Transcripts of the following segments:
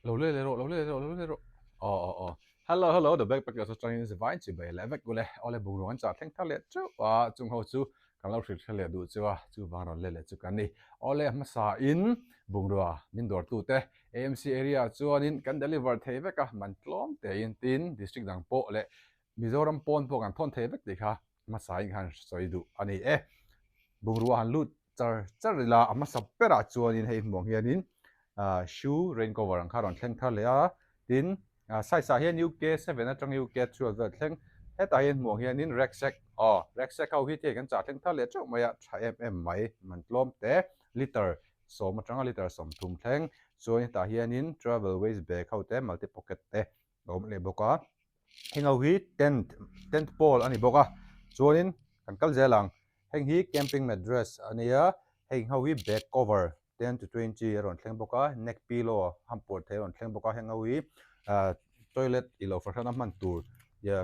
Lo le leh rawh, lo le leh rawh, lo le leh rawh. Aw aw aw. Hello hello, the backpackers atangin zavain chi bai leh vek ule. Awle bungrua an chah thleng thar leh teuh a, chung ho chu kan lo hrilh hre leh duh chu a, chuvang rawn le leh chu kan ni. Awle hmasa in bungrua min dawr tu te AMC area ah chuanin kan deliver thei vek a, man tlawm tein tin district dang pawh leh Mizoram pawn pawh kan thawn thei vek tih kha hmasa in khan sawi duh a ni e. Bungrua han lut char char ila a hmasa berah chuanin hei hmuh ang hianin shoe rain cover ang kha rawn thleng thar leh a, tin size ah hian UK 7 atang UK 12 vel thleng hetah hian hmuh ang hianin rucksack aw rucksack ho hi te kan chah thleng thar leh teuh mai a tha em em mai man tlawm te liter 10 atanga liter 30 thleng chuan hetah hianin travel waste bag ho te multi pocket te a awm leh bawk a heng ho hi tent tent pole a ni bawk a chuanin kan kal zel ang heng hi camping mattress a nia heng ho hi bed cover 10 to 20 a rawn thleng bawk a neck pillow hampuar thei a rawn thleng bawk a heng ho hi ah toilet ilo fahran a hman tur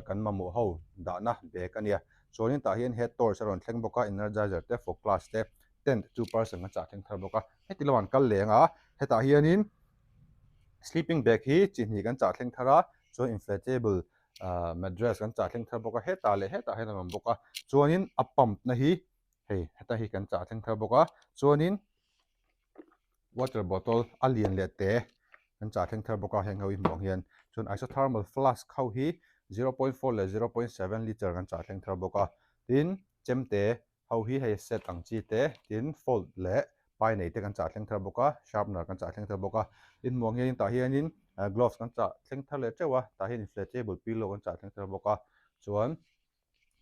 kan mamawh ho dahna bag a nia chuanin tah hian head torch a rawn thleng bawk a energizer te fog glass te tent 2 person kan chah thleng thar bawk a heti lamah an kal leng a hetah hianin Sleeping bag hi chi hnih kan chah thleng thar a, chuan inflatable ah mattress kan chah thleng thar bawk a, hetah leh hetah hian a awm bawk a, chuanin a pump na hi hei heta hi kan chah thleng thar bawk a, chuanin water bottle a lian leh te kan chah thleng thar bawk a heng ho hi hmuh ang hian, chuan isothermal flask ho hi 0.4 leh 0.7 litre kan chah thleng thar bawk a, tin chemte Ho hi hei set ang chi te, tin fold leh pai nei te kan chah thleng thar bawk a, sharpener kan chah thleng thar bawk a. Tin hmuh ang hianin tah hianin gloves kan chah thleng thar leh teuh a, tah hian inflatable pillow kan chah thleng thar bawk a. Chuan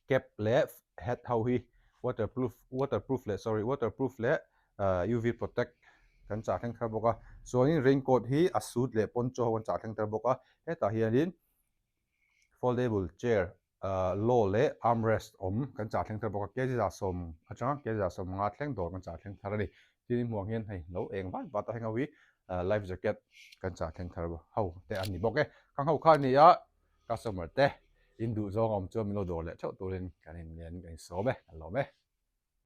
cap leh hat ho hi waterproof waterproof leh sorry waterproof leh UV protect kan chah thleng thar bawk a. Chuanin raincoat hi a suit leh poncho ho kan chah thleng thar bawk a. Hetah hianin foldable chair Law leh armrest awm kan chah thleng thar bawk a, kg 10 atanga kg 15 thleng dawr kan chah thleng thar a ni. Tin hmuh ang hian hei lo eng vat vat a heng ho hi life jacket kan chah thleng thar ho te a ni bawk e. Khang ho kha a ni a, customer te in duh zawng a awm chuan min lo dawr leh theuh turin kan in ngen kan insawm e, kan lawm e.